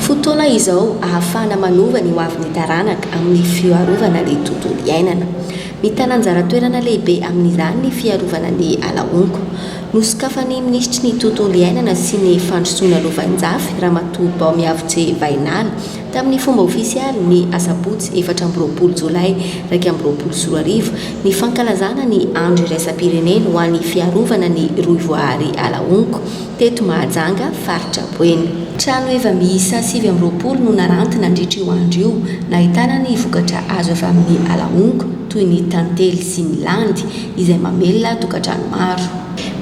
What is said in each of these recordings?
Fotoana izao ahafahana manova ny hoavin'ny taranaka amin'ny fiarovana ny tontolo iainana. Mitana anjara toerana lehibe amin'izany ny fiarovana ny ala honko. Nosokafan'ny minisitry ny Tontolo iainana sy ny fandrosoana lovainjafy, Ramatoa Baomiavotse Vahinala, tamin'ny fomba ofisialy ny asabotsy 24 jolay 2021 ny fankalazana ny Andro iraisam-pirenena ho an'ny fiarovana ny rohivoahary ala honko teto Mahajanga, faritra Boeny. Trano heva miisa 29 no naranty nandritra io andro io, nahitana ny vokatra azo avy amin'ny ala honko toy ny tantely sy ny landy izay mamelona tokantrano maro.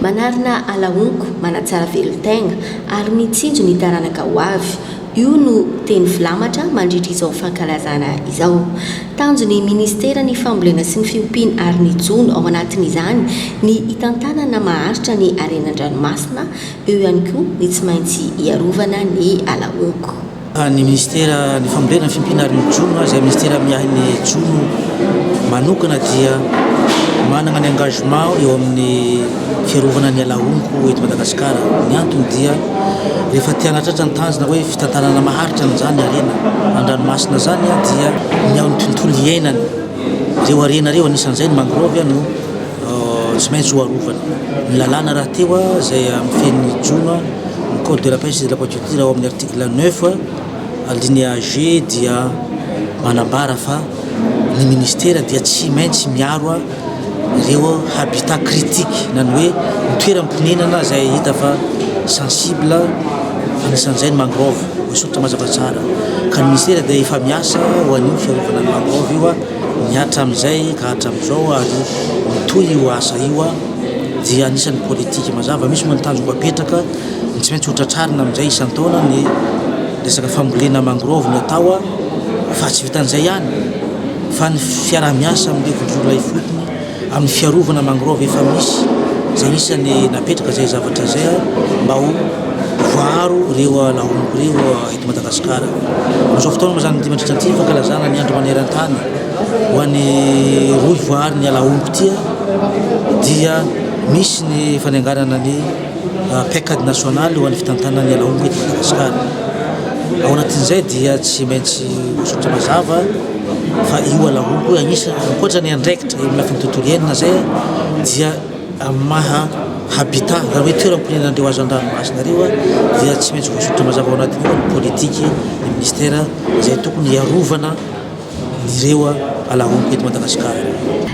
Manarina ala honko, manatsara velon-tegna ary mitsinjo ny taranaka ho avy. Io no teny filamatra mandritra izao fankalazana izao. Tanjon'ny Ministeran'ny Fambolena sy ny Fiompiana ary ny Jono ao anatin'izany ny hitantanana maharitra ny harena an-dranomasina, eo ihany koa ny tsy maintsy hiarovana ny ala honko. Ny Minisitera ny Fambolena, ny Fiompiana ary ny Jono izay Minisitera miahy ny jono manokana dia manana ny engagement eo amin'ny fiarovana ny ala honko eto Madagasikara. Ny antony dia rehefa te hanatratra ny tanjona hoe fitantanana maharitra an'izany harena an-dranomasina izany dia ny ao ny tontolo iainana ireo harena ireo, anisan'izay ny mangrove no tsy maintsy ho arovana. Ny lalàna rahateo izay mifehy ny jono, ny code de la pêche et de l'aquaculture ao amin'ny article 9 alinéa G dia manambara fa ny ministera dia tsy maintsy miaro ireo habitat critique na ny hoe ny toeram-ponenana izay hita fa sensible, anisan'izay ny mangrove, voasoritra mazava tsara. Ka ny ministera dia efa miasa ho an'io fiarovana ny mangrove io ny hatramin'izay ka hatramin'izao ary mitohy io asa io dia anisan'ny politika mazava. Misy moa ny tanjona apetraka ny tsy maintsy ho tratrarina amin'izay isan-taona ny resaka fambolena mangrove no atao fa tsy vitan'izay ihany fa ny fiaraha-miasa amin'ireo vondron'olona ifotony amin'ny fiarovana mangrove efa misy izay anisan'ny napetraka izay zavatra izay mba ho voaaro ireo ala honko ireo eto Madagasikara. Amin'izao fotoana moa izany ity mandritra ity fankalazana ny andro maneran-tany ho an'ny rohy voaaro ny ala honko ity dia misy ny fananganana ny paikady nasionaly ho an'ny fitantanana ny ala honko eto Madagasikara. Ao anatin'izay dia tsy maintsy voasoratra mazava fa io ala honko io anisan'ny ankoatra ny andraikitra eo amin'ny lafiny tontolo iainana izay dia amin'ny maha habitat izany hoe toeram-ponenan'ireo hazan-dranomasina ireo dia tsy maintsy voasoratra mazava ao anatin'io ny politiky ny ministera izay tokony hiarovana ireo ala honko eto Madagasikara.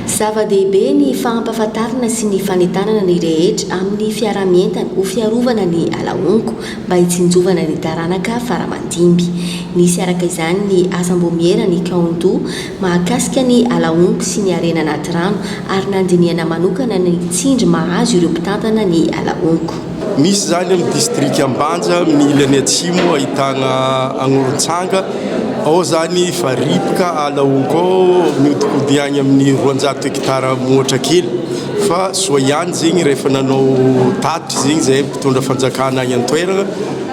Zava-dehibe ny fampahafantarana sy ny fanentanana ny rehetra amin'ny fiaraha-mientana ho fiarovana ny ala honko mba hitsinjovana ny taranaka fara-mandimby. Nisy araka izany ny asam-bomiera ny kaondoha mahakasika ny ala honko sy ny harena anaty rano ary nandinihana manokana ny tsindry mahazo ireo mpitantana ny ala honko. Misy izany amin'ny distrika Ambanja amin'ny ilany atsimo ahitana Agnorontsanga. Ao zany fa ripoka ala honko ao mihodikody agny amin'ny 200 hectare mihoatra kely fa soa ihany zegny rehefa nanao tatitra zegny zahay mpitondra fanjakana agny an-toerana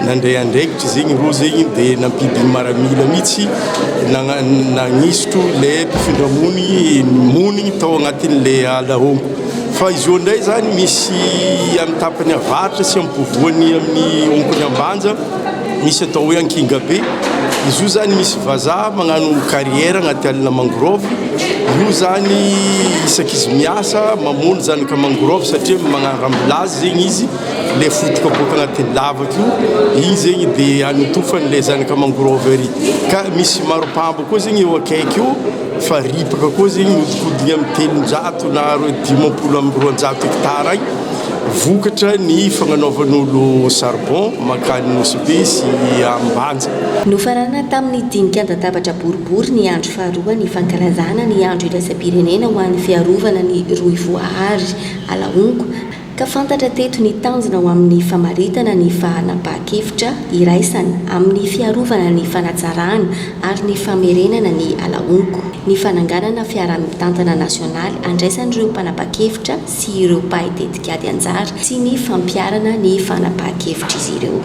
nandray andraikitra zegny reo zegny de nampidiny maramila mihitsy nagnisotro le mpifindra monigny monigny tao agnatin'le ala honko fa izy io ndray zany misy amin'ny tapany avaratra sy ampovoany amin'ny honkon'i Ambanja. Misy atao hoe Ankingabe, izy io zany misy vazaha magnano carrière agnaty alina mangrove, io zany isaky izy miasa mamono zanaka mangrove satria magnano rambilazy zegny izy, le fotoka aboaka agnatin'ny lavaka io, igny zegny de anotofany le zanaka mangrove ary, ka misy maropambo koa zegny eo akaiky eo fa ripaka koa zegny mihodikodigny amin'ny 300 na 250 hectare agny. Vokatra ny fagnanaovan'olo charbon mankany Nosy Be sy Ambanja. Nofaranana tamin'ny dinika an-databatra boribory ny andro faharoa ny fankalazana ny Andro iraisam-pirenena ho an'ny fiarovana ny rohy voahary ala honko ka fantatra teto ny tanjona ho amin'ny famaritana ny fahanapahan-kevitra iraisana amin'ny fiarovana ny fanatsarana ary ny famerenana ny ala honko, ny fananganana fiaraha-mitantana nasionaly andraisan'ireo mpanapa-kevitra sy ireo mpahay tetikady anjara sy ny fampiharana ny fanapahan-kevitr'izy ireo.